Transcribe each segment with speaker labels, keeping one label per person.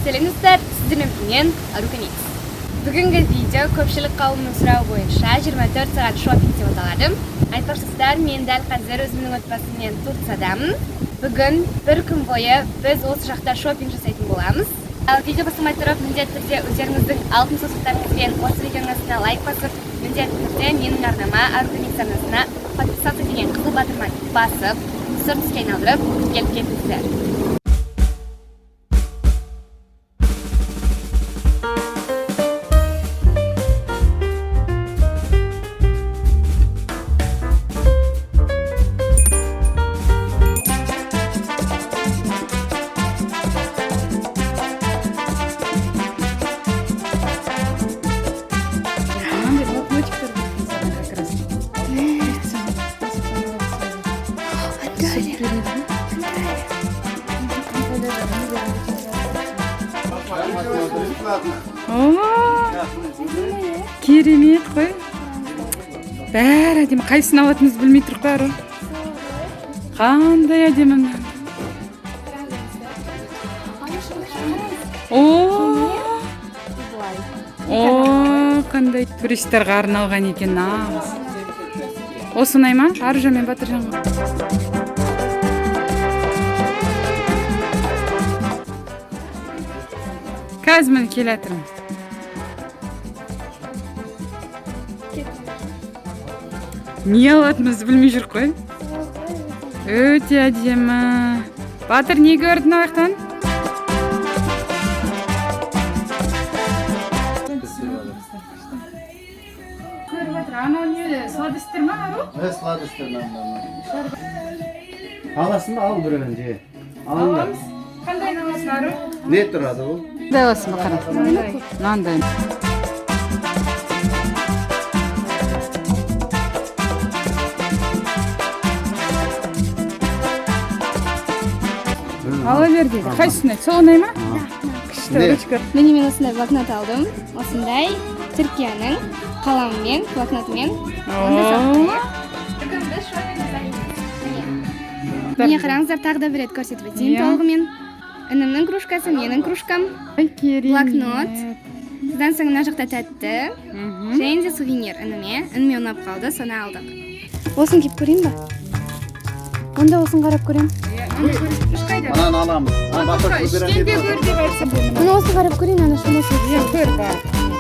Speaker 1: Сәлем, достар! Сіздермен мен, Арука Микс. Бүгінгі видео көпшілік қауымның сұрауы бойынша 24 сағат шопинг деп аталады. Айтпақшы, достар, мен дәл қазір өзімнің отбасыммен Турциядамын. Бүгін бір күн бойы біз осы жақта шопинг жасайтын боламыз. Ал видео бастамай тұрып, міндетті түрде өздеріңіздің алтын саусақтарыңызбен осы видеоның астына лайк басып, міндетті түрде менің арнама, Арука Микс арнасына «Подписаться» деген қызыл батырманы басып, сұр түске айналдырып, тіркеліп кетіңіздер.
Speaker 2: Мынандай блокнотиктер бар екен саған как раз. Супер еді. О, керемет қой. Бәрі әдемі. Қайсысын алатынымызды білмей тұрық қой, Ару. Қандай әдемі мына. О, о, қандай туристерға арналған екен нағыз. Осы ұнай ма Аружан мен Батыржанға? Қазір, міне, келе жатырмын. Не алатынымызды білмей жүрік қой. Өте әдемі. Батыр, не көрдің ана жақтан? Көріп жатыр. Анау не, сладостьтер ма, Ару?
Speaker 3: Ne сладостьтер мынау. Аласың ба? Ал біреуін же. Алыңдар.
Speaker 2: Аламыз. Қандайын аласың, Ару?
Speaker 3: Не тұрады бұл?
Speaker 2: Қандай аласың ба, қара? Мынандай. Ала бер дейді. Қайсысы ұнайды? Сол ұнай ма? Күшті.
Speaker 3: Не?
Speaker 2: Ручка.
Speaker 1: Міне, мен осындай блокнот алдым. Осындай Түркияның қаламымен, блокнотымен. Оны да сақтайық. Бүгін біз шопинг жасаймыз. Міне. Міне, қараңыздар, тағы да бір рет көрсетіп өтейін толығымен. Інімнің кружкасы, менің кружкам.
Speaker 2: Ай, керемет.
Speaker 1: Блокнот. Содан соң мына жақта тәтті. Және де сувенир ініме. Ініме ұнап қалды, соны алдық. Осыны киіп көрейін ба? Онда осыны қарап көремін.
Speaker 2: Иә, мынаны көр. Үш қайда?
Speaker 3: Ананы аламыз. Ана батыр
Speaker 2: Іштен де көр деп айтсам болады.
Speaker 1: Міне, осыны қарап көрейін, ана шамасы.
Speaker 2: Иә, көр, бар.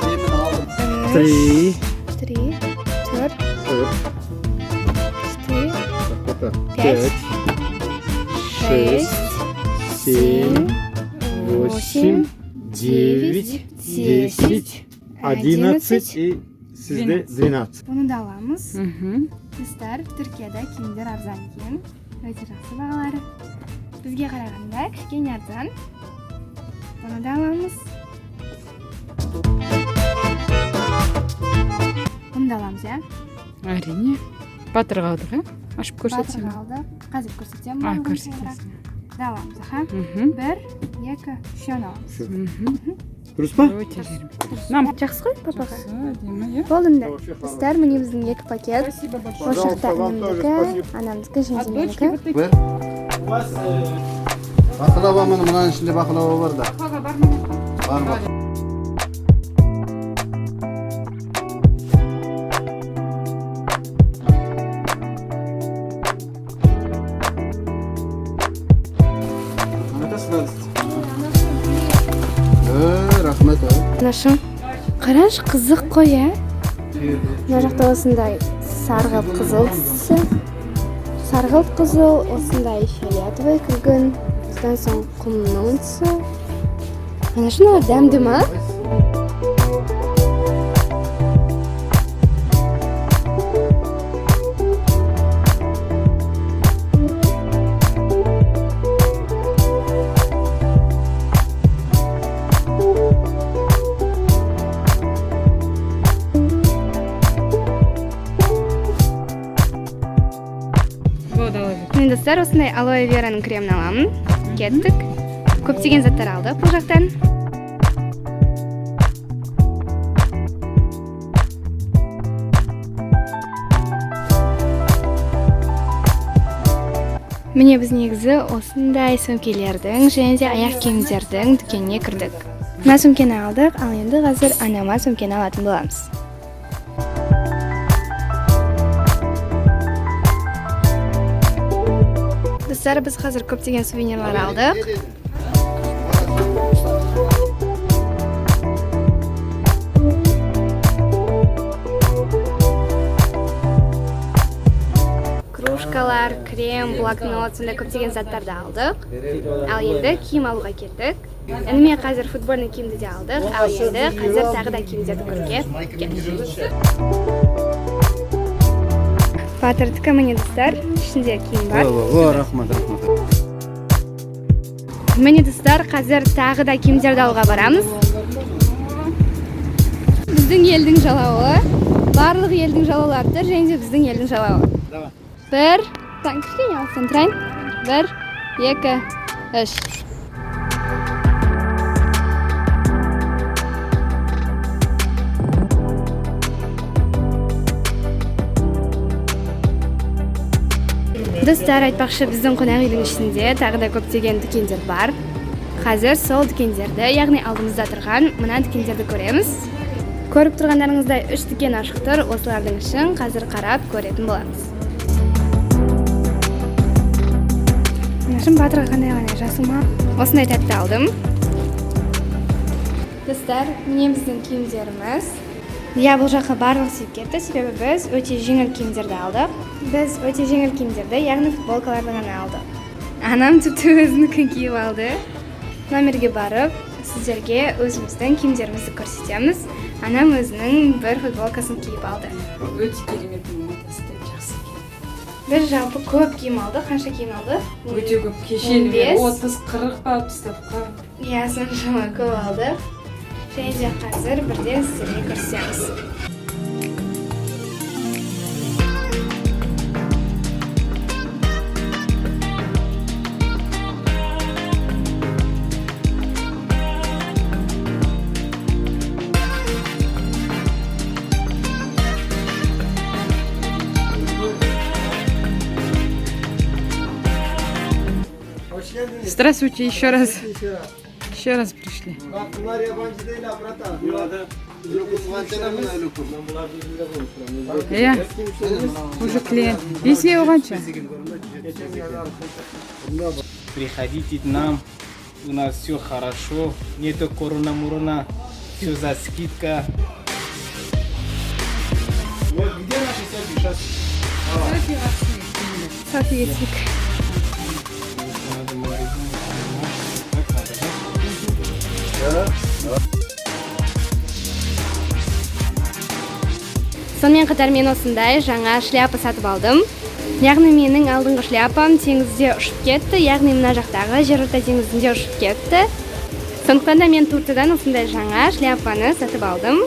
Speaker 3: Мен алдым. Три.
Speaker 1: Три, төрт,
Speaker 3: Төрт.
Speaker 1: Четыре,
Speaker 3: Пять.
Speaker 1: Пять. Шесть,
Speaker 3: Семь. Восемь. Девять. 10. 11. И sizde 12.
Speaker 1: Бұны да аламыз. Достар, Түркияда киімдер арзан екен. Өте жақсы бағалары. Бізге қарағанда кішкене арзан. Бұны да аламыз. Бұны да аламыз, иә?
Speaker 2: Әрине. Батырға алдық, иә? Ашып көрсетсем.
Speaker 1: Батырға алдық. Қазір көрсетемін.
Speaker 2: А,
Speaker 1: барлығын
Speaker 2: көрсетесің.
Speaker 1: толығырақ. Да аламыз, аха. Бір, екі, үшеуін аламыз.
Speaker 3: Дұрыс па?
Speaker 2: Өте керемет. Мынау
Speaker 1: Жақсы ғой папаға.
Speaker 2: Жақсы, әдемі, иә?
Speaker 1: Болды да. Достар, міне біздің екі пакет.
Speaker 2: Спасибо большое.
Speaker 1: Осы жақта
Speaker 3: Пожалуйста, вам тоже
Speaker 1: інімдікі,
Speaker 3: спасибо.
Speaker 1: анамдікі,
Speaker 2: От дочки
Speaker 1: жеңгемдікі.
Speaker 2: вот такие.
Speaker 3: Бір. Бақылава, міне, мынаның ішінде бақылава бар да.
Speaker 2: Бақлава бар ма?
Speaker 3: Бар, бар. Это сладость. Рахмет.
Speaker 1: Анашым, қарашы, қызық қой, иә? Мына жақта осындай сарғылт қызыл түсі, сарғылт қызыл, осындай фиолетовый, күлгін, содан соң құмның түсі. Анашым, мыналар дәмді ма?
Speaker 2: Болды, ала бер.
Speaker 1: Міне, достар, осындай алоэ вераның кремін аламын. Кеттік. Көптеген заттар алдық бұл жақтан. Міне, біз негізі осындай сөмкелердің және де аяқ киімдердің дүкеніне кірдік. Мына сөмкені алдық, ал енді қазір анама сөмкені алатын боламыз. Достар, біз қазір көптеген сувенирлар алдық. Кружкалар, крем, блокнот, сондай көптеген заттарды алдық. Ал енді киім алуға келдік. Ініме қазір футбольный киімді де алдық. Ал енді қазір тағы да киімдерді көруге келдік. Батырдікі, міне, достар, ішінде киім бар.
Speaker 3: О, рахмат, рахмат.
Speaker 1: Міне, достар, қазір тағы да киімдерді алуға барамыз. Біздің елдің жалауы, барлық елдің жалаулары тұр және де біздің елдің жалауы.
Speaker 3: Давай.
Speaker 1: Бір, так, кішкене алыстан тұрайын. Бір, екі, үш. Достар, айтпақшы, біздің қонақ үйдің ішінде тағы да көптеген дүкендер бар. Қазір сол дүкендерді, яғни алдымызда тұрған мына дүкендерді көреміз. Көріп тұрғандарыңыздай, үш дүкен ашық тұр. Осылардың ішін қазір қарап көретін боламыз. Анашым, Батырға қандай ғана, жасыл ма? Осындай тәтті алдым. Достар, міне біздің киімдеріміз. Иә, бұл жаққа барлық сыйып кетті, себебі біз өте жеңіл киімдерді алдық. Біз өте жеңіл киімдерді, яғни футболкаларды ғана алдық. Анам тіпті өзінікін киіп алды. Номерге барып, сіздерге өзіміздің киімдерімізді көрсетеміз. Анам өзінің бір футболкасын киіп алды.
Speaker 2: Өте керемет, матасы да жақсы екен.
Speaker 1: Біз жалпы көп киім алдық. Қанша киім алдық?
Speaker 2: Өте көп, кешелі бері
Speaker 1: 15.
Speaker 2: 30-40 па тастапқа.
Speaker 1: Иә, соншама көп алдық. Және де қазір бірден сіздерге көрсетеміз.
Speaker 2: Здравствуйте еще раз. Еще раз пришли.
Speaker 4: Bak bunlar yabancı değil ha bratan.
Speaker 3: Lokum.
Speaker 2: Иә, уже клиент. Бесеу қанша?
Speaker 5: Приходите к нам, у нас все хорошо, нету корона-мурона, все за скидка.
Speaker 4: Вот где наши селфи сейчас?
Speaker 1: София түсік.
Speaker 5: Надо магазин, так надо, да?
Speaker 1: Сонымен қатар мен осындай жаңа шляпа сатып алдым. Яғни менің алдыңғы шляпам теңізде ұшып кетті, яғни мына жақтағы Жерорта теңізінде ұшып кетті. Сондықтан да мен Турциядан осындай жаңа шляпаны сатып алдым.